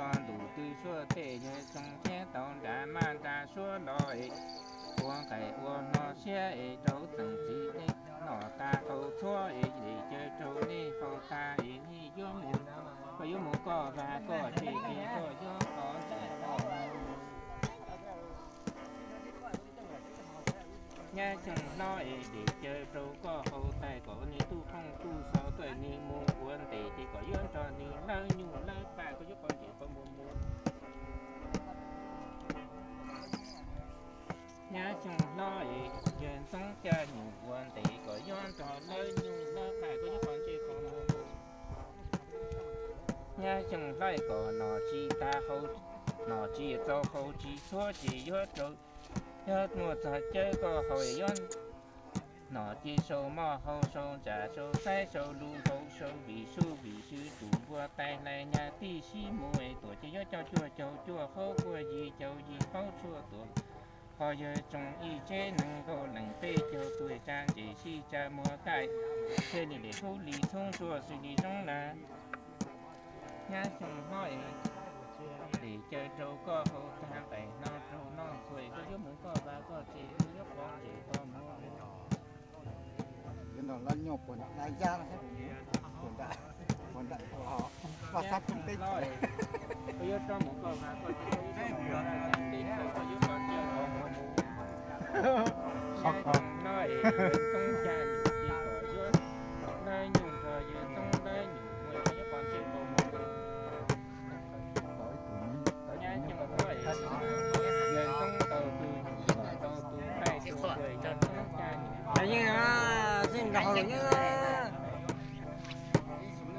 Ntuj twb suab tej yawg zoo thiab tau nra maj nra suab los es, ua nqaim ua hno siab es rau txeem txiv nej noj tag qau txhuab es lim caw rau nej haus tag es nej yuav mus, koj yuav mus koj vag koj tse es koj yuav qhov ntawm koj. Nyab Xyooj hlob es lim caw rau koj haus tag kom nws tuj phooj tuj xov tuaj nws mus ua ntej ces kom yuav nrog nws lawb nyuj lawb paj koj yuav qhov ntse koj mus mus. Nyab Xyooj hlob es yawg Ntxoov Caj Nyuj ua ntej kom yuav nrog lawb nyuj lawb paj koj yuav qhov ntse koj mus mus. Nyab Xyooj hlob es kom nom tsis tag haus, nom tsis txaus haus tsis txhuab ces yuav rau, yuav muaj txog cawv koj haus es yuav nom ces sau moj haus sau ntsa sau saib sau lus haus sau vim su vim sw tus npua tais hlais nyab tij sib mus es tuam ces yuav coj cuaj caug cuaj haub cuaj yim caug yim haub tshuaj tuam. Ho yawg tsoom ib tsev neeg nkaus leej peb caug tuaj tsa ntses sib tsa muag kaij, thiaj li lim kub li txhub zuaj xws li zoo na. Nyab Xyooj hlob es lim caw rau koj haus tag nqaim hno rau noj txhua es koj yuav mus koj vag koj tse koj yuav qhov ntse koj mus. Yuav nrog lawb nyuj puag nram Nab Yab, puag nram, puag nram, puag sab Txooj Teb. Koj yuav rov mus koj vag koj tse koj yuav mus koj vag koj tse koj yuav qhov ntse koj mus. Nyab Xyooj hlob es yawg Ntxoov Caj Nyuj